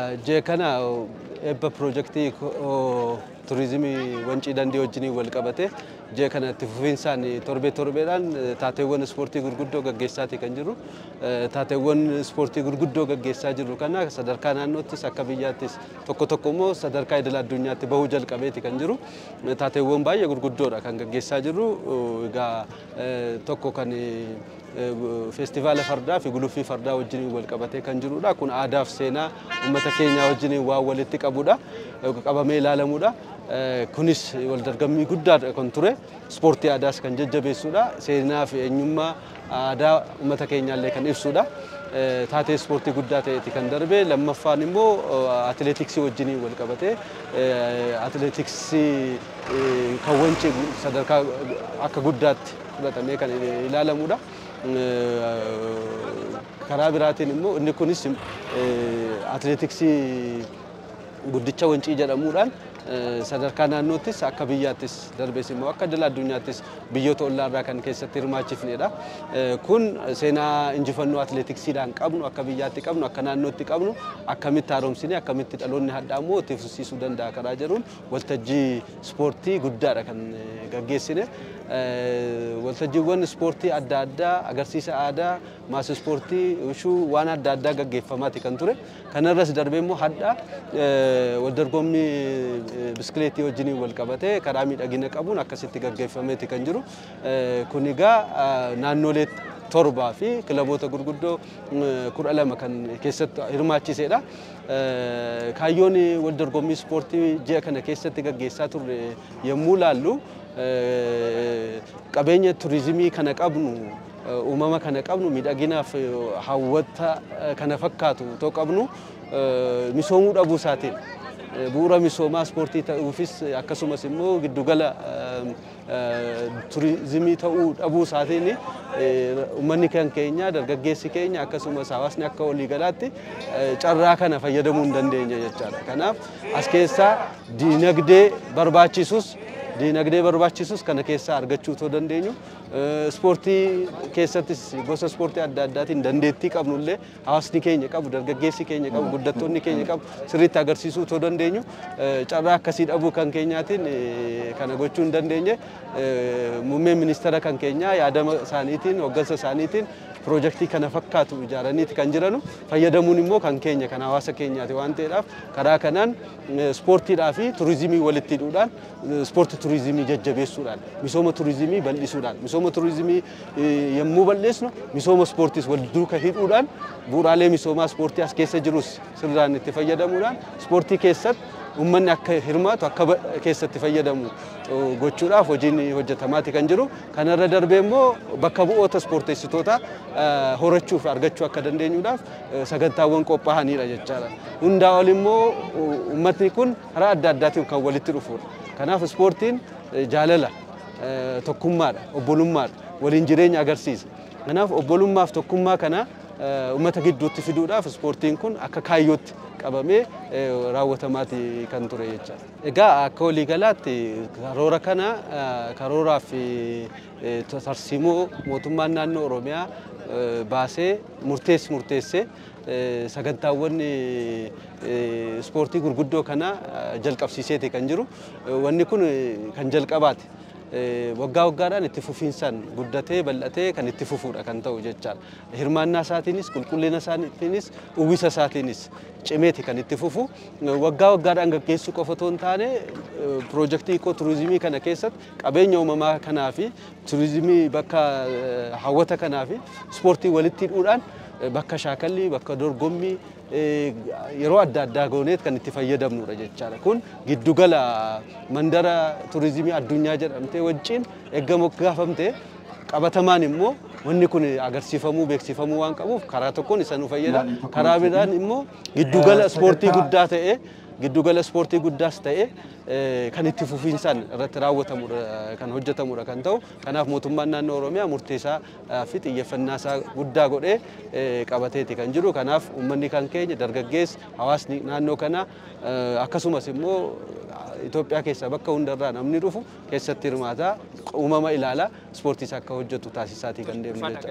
Ji'a kana eebba piroojeektii turizimii Wancii Dandii wajjiniin wal qabate ji'a kana itti fufiinsaan torbee torbeedhaan taateewwan ispoortii gurguddoo gaggeessaati kan jiru. Taateewwan ispoortii gurguddoo gaggeessaa jirru kana sadarkaa naannoottis akka biyyaattis tokko tokko immoo sadarkaa idil addunyaatti bahuu jalqabeeti kan jiru. Taateewwan baay'ee gurguddoodha kan gaggeessaa jirru. Egaa tokko kan feestivaala fardaa fi guluffii fardaa wajjiniin wal qabatee kan jirudha. Kun aadaa fi seenaa uummata keenyaa wajjiniin waan walitti qabudha. Qabamee ilaalamudha. Kunis wal dorgommii guddaadha kan ture. Ispoortii aadaas kan jajjabeessudha. Seenaa fi eenyummaa aadaa uummata keenyaallee kan ibsudha. Taatee ispoortii guddaa ta'eeti kan darbe. Lammaffaan immoo atileetiksii wajjiniin wal qabatee atileetiksii kan Wancii sadarkaa akka guddaatti fudhatamee kan ilaalamudha. Karaa biraatiin immoo inni kunis atileetiksii guddicha Wancii jedhamuudhaan sadarkaa naannoottis akka biyyaattis darbees immoo akka idil addunyaattis biyyoota ollaarraa kan keessatti hirmaachifnedha. Kun seenaa injifannoo atileetiksiidhaan qabnu akka biyyaatti qabnu akka naannootti qabnu akkamitti haaromsine akkamitti dhaloonni hadhaa immoo itti fufsiisuu danda'a karaa jedhuun waltajjii ispoortii guddaadha kan gaggeessine. Waltajjiiwwan ispoortii adda addaa agarsiisa aadaa maas ispoortii ushuu waan adda addaa gaggeeffamaati kan ture. Kanarras darbee immoo hadhaa waldorgommii biskileetii wajjiniin wal qabatee karaa miidhagina qabuun akkasitti gaggeeffameeti kan jiru. Kun egaa naannolee torbaa fi kilaboota gurguddoo 12 kan keessatti hirmaachisedha. Kaayyoon wal dorgommii ispoortii ji'a kana keessatti gaggeessaa turre yommuu laallu qabeenya turizimii kana qabnu uumama kana qabnu miidhaginaaf hawwata kana fakkaatu otoo qabnu misoomuu dhabuu isaatiin bu'uura misoomaa ispoortii ta'uufis akkasumas immoo giddugala turizimii ta'uu dhabuu isaatiin uummanni kan keenya dargaggeessi keenya akkasumas hawaasni akka waliigalaatti carraa kana fayyadamuu hin dandeenye jechaadha. Kanaaf as keessaa diinagdee barbaachisus kana keessaa argachuu otoo dandeenyu ispoortii keessattis gosa ispoortii adda addaatiin dandeettii qabnullee hawaasni keenya qabu dargaggeessi keenya qabu guddattoonni keenya qabu sirriitti agarsiisuu otoo dandeenyu carraa akkasii dhabuu kan keenyaatiin kana gochuu hin dandeenye. Muummeen ministeera kan keenyaa yaadama isaaniitiin hoggansa isaaniitiin piroojeektii kana fakkaatu ijaaraniiti kan jiranu. Fayyadamuun immoo kan keenya kan hawaasa keenyaati waan ta'eedhaaf karaa kanaan ispoortiidhaa fi turizimii walitti hidhuudhaan ispoortii turizimii jajjabeessuudhaan misooma turizimii bal'isuudhaan misooma turizimii yommuu bal'isnu misooma ispoortiis wal duuka hidhuudhaan bu'uuraalee misoomaa ispoortii as keessa jirus sirnaan itti fayyadamuudhaan ispoortii keessatti uummanni akka hirmaatu akka keessatti fayyadamu gochuudhaaf hojiin hojjetamaati kan jiru. Kanarra darbee immoo bakka bu'oota ispoorteessitoota horachuu fi argachuu akka dandeenyuudhaaf sagantaawwan qophaa'anidha jechaadha. Hundaa ol immoo uummatni kun karaa adda addaatiin kan walitti dhufudha. Kanaaf ispoortiin jaalala, tokkummaadha, obbolummaadha, waliin jireenya agarsiisa. Kanaaf obbolummaaf tokkummaa kana uummata gidduutti fiduudhaaf ispoortiin kun akka kaayyootti qabamee raawwatamaati kan ture jechaadha. Egaa akka waliigalaatti karoora kana karooraa fi tarsiimoo mootummaan naannoo Oromiyaa baasee murteessee sagantaawwan ispoortii gurguddoo kana jalqabsiiseeti kan jiru. Wanni kun kan jalqabaati. Waggaa waggaadhaan itti fufiinsaan guddatee bal'atee kan itti fufuudha kan ta'u jechaadha. Hirmaannaa isaatiinis qulqullina isaatiinis uwwisa isaatiinis cimeeti kan itti fufu. Waggaa waggaadhaan gaggeessuu qofa otoo hin taane piroojeektii ikoo turizimii kana keessatti qabeenya uumamaa kanaa fi turizimii bakka hawwata kanaa fi ispoortii walitti hidhuudhaan bakka shaakallii bakka dorgommii yeroo adda addaa gooneet kan itti fayyadamnudha jechaadha. Kun giddugala mandara turizimii addunyaa jedhamtee wajjin eegga moggaafamte qabatamaan immoo wanni kun agarsiifamuu beeksifamuu waan qabuuf karaa tokkoon isa nu fayyada. Karaa biraan immoo giddugala ispoortii guddaa ta'ee giddugala ispoortii guddaas ta'e kan itti fufiinsaan irratti raawwatamudha kan hojjetamudha kan ta'u. Kanaaf mootummaan naannoo Oromiyaa murteessaa fi xiyyeeffannaa isaa guddaa godhee qabateeti kan jiru. Kanaaf uummanni kan keenya dargaggeessi hawaasni naannoo kana akkasumas immoo Itoophiyaa keessaa bakka hundarraa namni dhufu keessatti hirmaataa uumama ilaalaa ispoortiis akka hojjetu taasisaatii kan deemnu jechuudha.